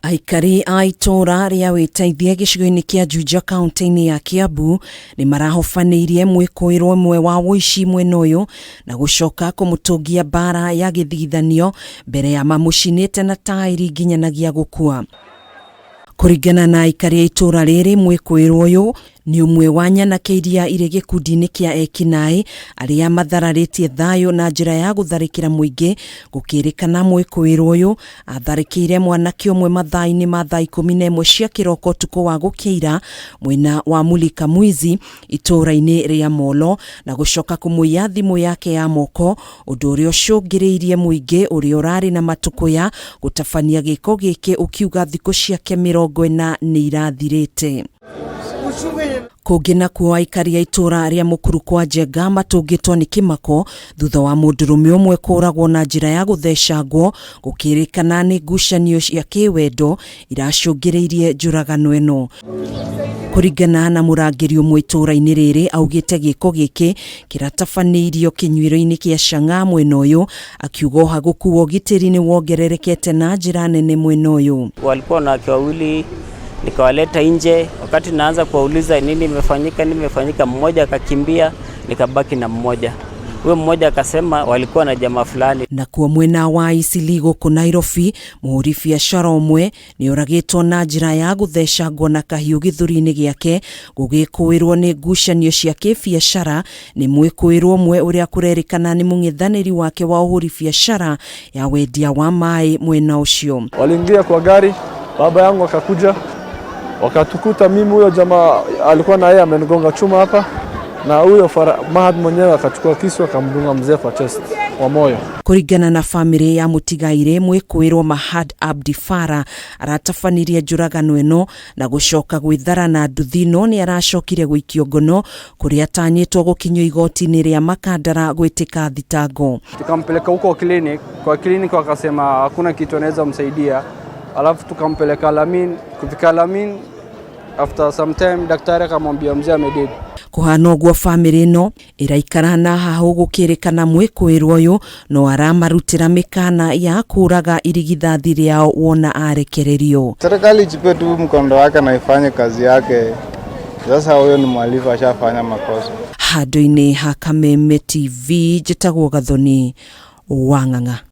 Aikari a itũũra rĩa wĩteithie gĩcigo-inĩ kĩa Juja kaunti-inĩ ya Kiambu nĩ marahobanĩirie mwĩkũĩrwo ũmwe wa ũici mwena ũyũ na gũcoka kũmũtũngia mbara ya gĩthigithanio mbere ya mamũcinĩte na taĩri nginyanagia gũkua. Kũringana na aikari a itũũra rĩrĩ, mwĩkũĩrwo ũyũ nĩ ũmwe wa nyanake iria irĩ gĩkundi-inĩ kĩa ekinaĩ arĩa mathararĩtie thayũ na njĩra ya gũtharĩkĩra mũingĩ. Gũkĩrĩkana mwĩkũĩrwo ũyũ atharĩkĩire mwanake ũmwe mathaa-inĩ ma thaa 11 cia kĩroko ũtukũ wa gũkĩira mwena wa Mulika Mwizi itũũra-inĩ rĩa Molo na gũcoka kũmũiya thimũ yake ya moko, ũndũ ũrĩa ũcũngĩrĩirie mũingĩ ũrĩa ũrarĩ na matũkũya gũtabania gĩko gĩkĩ ũkiuga thikũ ciake 40 nĩ irathirĩte. Kũngĩ nakuo aikari a itũũra rĩa Mũkuru kwa Njenga matũngĩtwo nĩ kĩmako thutha wa mũndũrũme ũmwe kũragwo na njĩra ya gũthecangwo gũkĩrĩkana nĩ ngucanio cia kĩwendo iracũngĩrĩirie njũragano ĩno. Kũringana na mũrangĩri ũmwe itũũra-inĩ rĩrĩ augĩte gĩko gĩkĩ kĩratabanĩirio kĩnyuĩro-inĩ kĩa Chang'aa mwena ũyũ, akiuga ũhagũku wa ũgitĩri nĩ wongererekete na njĩra nene mwena ũyũ. Walikuwa wanawake wawili nikawaleta nje. Wakati naanza kuwauliza nini imefanyika, nini imefanyika, mmoja akakimbia, nikabaki na mmoja. Huyo mmoja akasema walikuwa na jamaa fulani. Nakuo mwena wa Eastleigh gũkũ Nairobi, mũhũri biacara ũmwe nĩ oragĩtwo na njĩra ya gũthecangwo na kahiũ gĩthũri-inĩ gĩake gũgĩkũĩrwo nĩ ngucanio cia kĩbiacara nĩ mwĩkũĩrwo ũmwe ũrĩa kũrerĩkana nĩ mũng'ethanĩri wake wa ũhũri biacara ya wendia wa maĩ mwena ũcio. Waliingia kwa gari, baba yangu akakuja, wakatukuta mimi, huyo jamaa alikuwa na yeye amenigonga chuma hapa, na huyo Mahad mwenyewe akachukua kisu akamdunga mzee kwa chest wa moyo. Kũringana na famĩlĩ ya mũtigairĩ mwĩkũĩrwo Mahad Abdi Farah aratabanirie njũragano ĩno na gũcoka gwĩthara na nduthi no nĩ aracokire gũikio ngono kũrĩa atanyĩtwo gũkinyio igoti-inĩ rĩa Makandara gwĩtĩka thitango. Tukampeleka huko clinic, kwa clinic wakasema hakuna kitu anaweza msaidia, alafu tukampeleka Lamin. Kufika Lamin after some time daktari akamwambia mzee amededi. Kũhana ũguo famĩlĩ ĩno ĩraikara na hahũ gũkĩrĩkana mwĩkũĩrwo ũyũ no aramarutĩra mĩkana ya kũraga irigithathi rĩao wona arekererio. Serikali ichukue tu mkondo wake na ifanye kazi yake. Sasa huyo ni mhalifu, ashafanya makosa. Handũ-inĩ ha Kameme TV njĩtagwo Gathoni wa Ng'ang'a.